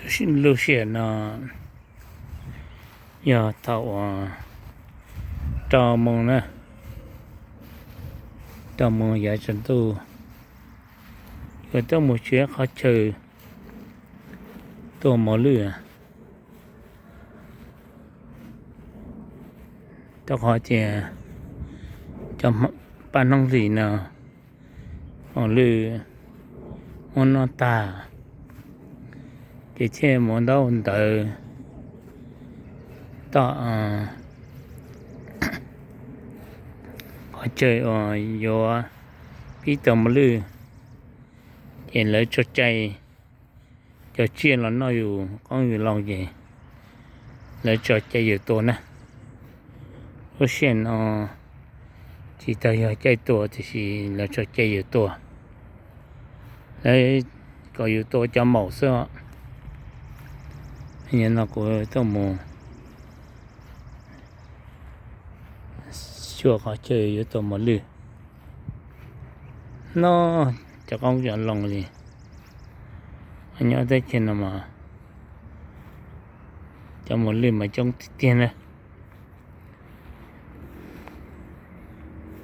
Lub sij hawm no yog thaum uas rau moos na, rau moos yav tsaus ntuj, yuav tuaj mus tsuav qhov chaw tua mos lwj. Rau qhov tias cov paj hnoob hlis no mos lwj muab noj tag, ces thiaj mus ntaub ntawv tom qhov chaw uas yuav pib tua mos lwj, ces lawv tso cai, cov tsiaj los noj yus qoob yus loo ces lawv tso cai yus tua na. Lub sij hawm no tsis tau yog caij tua tiam sis lawv tso cai yus tua, lawv kom yus tua cov maum xwb os. Nyob no kuv tuaj mus xyuas qhov chaw yuav tua mos lwj. Noj cov qoob cov loo li, nyob teb chaws no mas cov mos lwj mas coob tiag tiag na.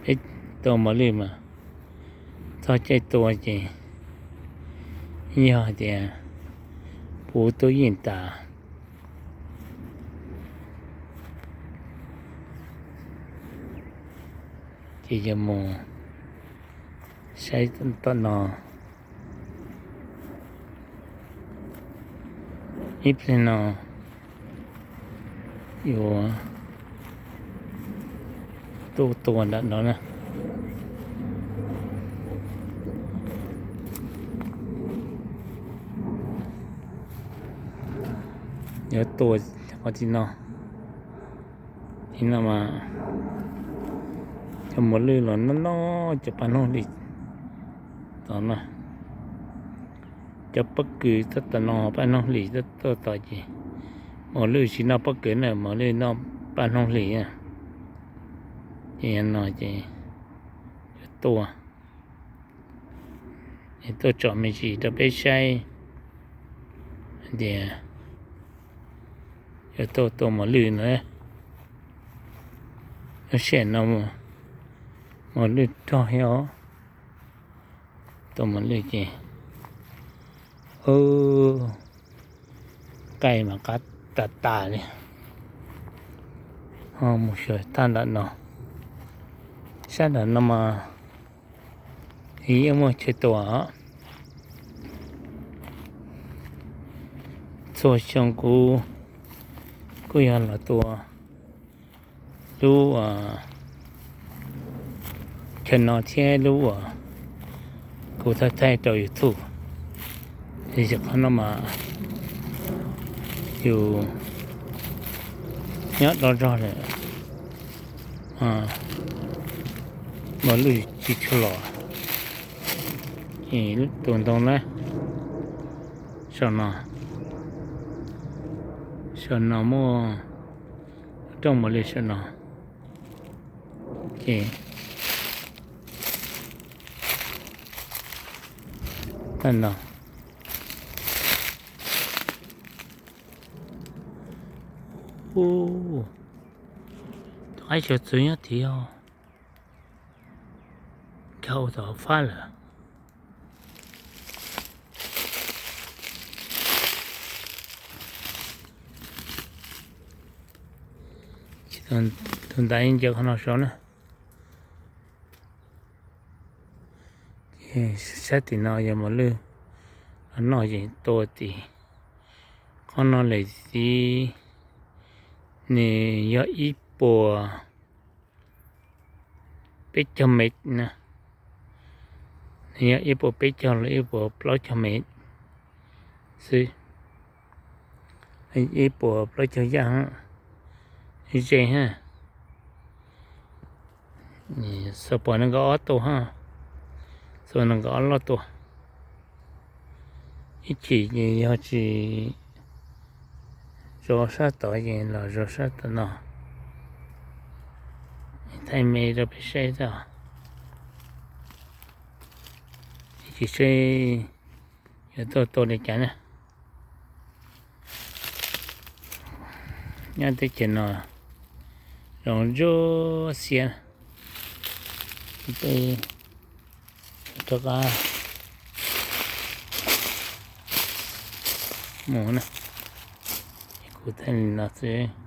Peb tua mos lwj mas txog caij tua ces yog tias puv tub yeej tas, ces yuav mus saib tom no. Ib pliag no yuav tuaj tua nram no na. Yuav tua qhov tim no, tim no mas cov mos lwj los noj noj cov paj hnoob hlis tod na. Cov pob kws tuaj tom no, paj hnoob hlis tuaj tom ces mos lwj tsis noj pob kws na, mos lwj noj paj hnoob hlis. Ces no ces yuav tuaj, tuaj tsom me ntsis rau peb saib tias yuav tuaj tua mos lwj no. Lub sij hawm no mos lwj rog thiab os. Tua mos lwj ces, qaij mas qab tas tas li. Ho mus xyuas tag nram no, sab nram no mas yeej muaj chaw tua. Txhua xyoo kuv kuj yog los tua lub chaw no thiab lub uas kuv thaij thaij rau YouTube. Tiam sis qhov no mas yus nyob do zog lawm, mos lwj tsis tshua los. Tus ntoo na, saum no, saum no muaj rooj mos lwj saum no. Ces tag no, tus qaib xyov txwv nyob tid, nkag ua tom fab lawm. Tus ntawd ncaws qhov no saud na. Sab tim no yog mos lwj los noj ces tua tim qhov no lawm xwb. Nws yog ib puas peb caug mev na, nws yog ib puas peb caug los ib puas plaub caug mev xwb, ib puas plaub caug yaj ze ha. Xav pom nees nkaum ob tua ha, xav nees nkaum ob loj tua. Ib chim ces yog tsis zov sab tod ces los zov sab tom no. Thaij me rau peb saib tso, ib chim seb yuav tuaj tua li cas na. Nyob teb chaws no zoo ntsuab xiab. Peb rov qab mus na, kuv thaij li no xwb.